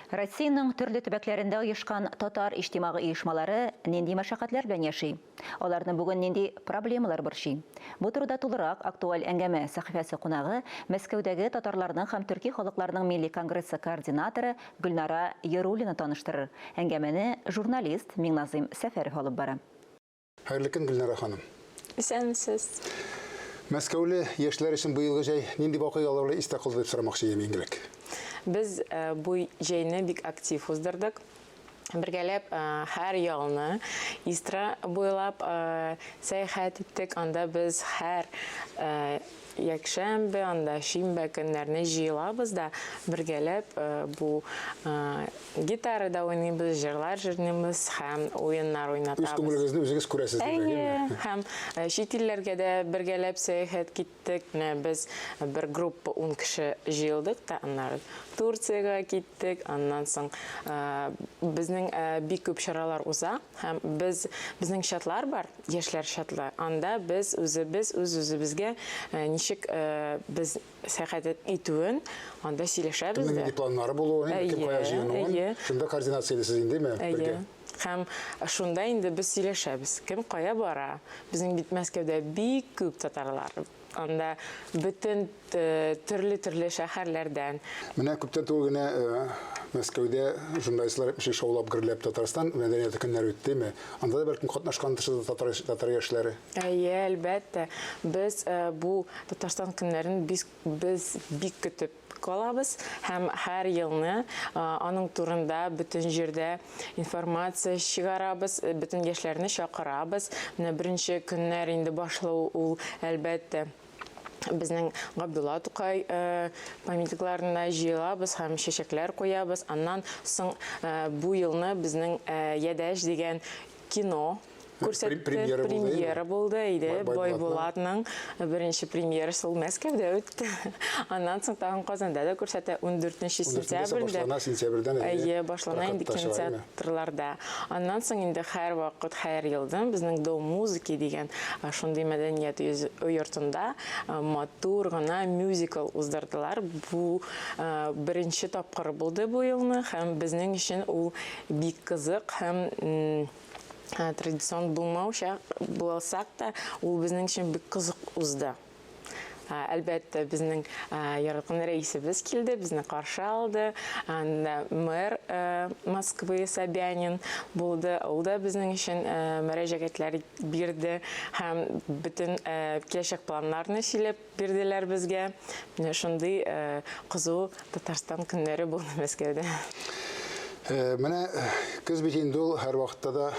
Россиянең төрле төбәкләрендә оешкан татар иҗтимагый оешмалары нинди мәшәкатьләр белән яши? Аларны бүген нинди проблемалар борчый? Бу турыда тулырак Актуаль әңгәмә сәхифәсе кунагы, Мәскәүдәге татарларның һәм төрки халыкларның милли конгрессы координаторы Гөлнара Яруллина таныштырыр. Әңгәмәне журналист Миңназыйм Сәфәров алып бара. Хәерле көн, Гөлнара ханым. Исәнмесез. Мәскәүле яшьләр өчен быелгы җәй нинди вакыйгалар белән истә калды дип сорамакчы идем иң элек. Без э, бу җәйне бик актив уздырдык. Бергәләп э, һәр ялны Истра буйлап э, сәяхәт иттек. Анда без һәр Якшәмбе, анда шимбә көннәрне җыелабыз да, бергәләп бу гитарада уйныйбыз, җырлар җырлыйбыз һәм уеннар уйнатабыз. Үз күңелегезне үзегез күрәсез, димәк, әйе? Һәм чит илләргә дә бергәләп сәяхәт киттек. Менә без бер группа ун кеше җыелдык та, аннары Турциягә киттек, аннан соң безнең бик күп чаралар уза һәм без безнең чатлар бар. Яшьләр чатлы. Анда без үзебез үз-үзебезгә ничек без сәяхәт итүен анда сөйләшәбез дә. Кемнең нинди планнары булуын, кем кая җыенуын, шунда координациялисез инде, ме, бергә. Һәм шунда инде без сөйләшәбез, кем кая бара. Безнең бит Мәскәүдә бик күп татарлар. Анда бөтен төрле-төрле шәһәрләрдән. Менә күптән түгел генә Мәскәүдә журналистлар әйтмешли шаулап-гөрләп Татарстан мәдәнияте көннәре үттеме? Анда да бәлкем катнашкандыр татар, татар яшьләре? Әйе, әлбәттә. Без бу Татарстан көннәрен без бик көтеп калабыз һәм һәр елны аның турында бөтен җирдә информация чыгарабыз, бөтен яшьләрне чакырабыз. Менә беренче көннәр инде башлау ул, әлбәттә, безнең Габдулла Тукай памятникларына җыелабыз һәм чәчәкләр куябыз. Аннан соң бу елны безнең Ядәш дигән кино күрсәтте. Премьера булды. Премьера булды, иде. Байбулатның беренче премьерасы ул Мәскәүдә үтте. Аннан соң тагын Казанда да күрсәтә 14 сентябрьдә. Башлана сентябрьдән. Әйе, башлана инде кинотеатрларда. Аннан соң инде һәрвакыт, һәр елдан безнең Дом музыки дигән шундый мәдәният йортында матур гына мюзикл уздырдылар. Бу беренче тапкыр булды бу елны һәм безнең өчен ул бик кызык һәм традицион булмауча булсак та, ул безнең өчен бик кызык узды. Әлбәттә, безнең яраткан рәисебез килде, безне каршы алды. Анда мэр Москвы Собянин булды. Ул да безнең өчен мөрәҗәгатьләр бирде һәм бөтен киләчәк планнарны сөйләп Бирделәр безгә. Менә шундый кызу Татарстан көннәре булды Мәскәүдә. Менә көз бит инде ул һәрвакытта да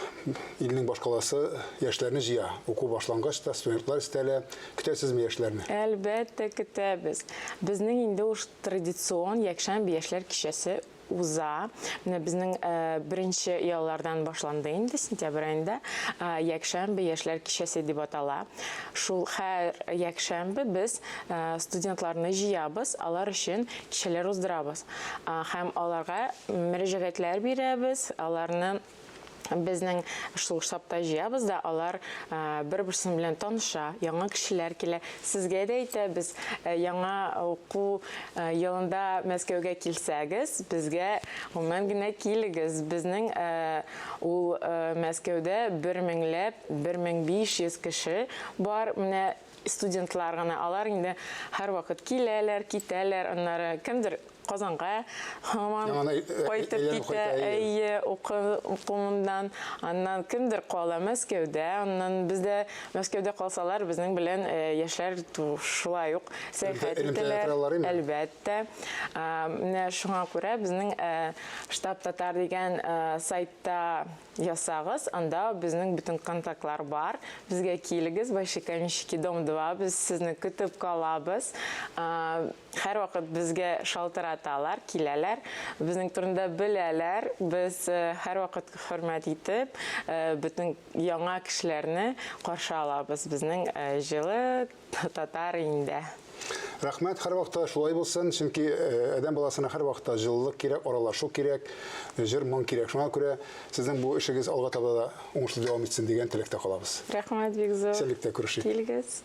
илнең башкаласы яшьләрне җыя. Уку башлангач та студентлар өстәлә. Көтәсезме яшьләрне? Әлбәттә, көтәбез. Безнең инде уж традицион якшәмбе яшьләр кичәсе уза. Менә безнең беренче яллардан башланды инде, сентябрь аенда. Якшәмбе яшьләр кичәсе дип атала. Шул һәр якшәмбе без студентларны җыябыз, алар өчен кичәләр уздырабыз. Һәм аларга мөрәҗәгатьләр бирәбез, аларны безнең шул штабта җыябыз да, алар бер-берсен белән таныша, яңа кешеләр килә. Сезгә дә әйтәбез, яңа уку елында Мәскәүгә килсәгез, безгә гомумән генә килегез. Безнең ул Мәскәүдә бер меңләп, 1500 кеше бар. Менә студентлар гына, алар инде һәрвакыт киләләр, китәләр, аннары кемдер Казанга һаман кайтып китә, әйе, укуыннан, аннан кемдер кала Мәскәүдә, аннан бездә Мәскәүдә калсалар, безнең белән яшьләр шулай ук сәяхәт итәләр, әлбәттә. Менә шуңа күрә безнең Штаб татар дигән сайтта Язсагыз, анда безнең бөтен контактлар бар. Безгә килегез, Большие Каменщики, дом 2, без сезне көтеп калабыз. Һәрвакыт безгә шалтыраталар, киләләр, безнең турында беләләр. Без һәрвакыт хөрмәт итеп, бөтен яңа кешеләрне каршы алабыз безнең җылы Татар инде. Рәхмәт, һәрвакытта шулай булсын, чөнки адәм баласына һәрвакытта җылылык кирәк, аралашу кирәк, җыр-моң кирәк. Шуңа күрә сезнең бу эшегез алга таба да уңышлы дәвам итсен дигән теләктә калабыз. Рәхмәт бик зур. Исәнлектә күрешик. Килегез.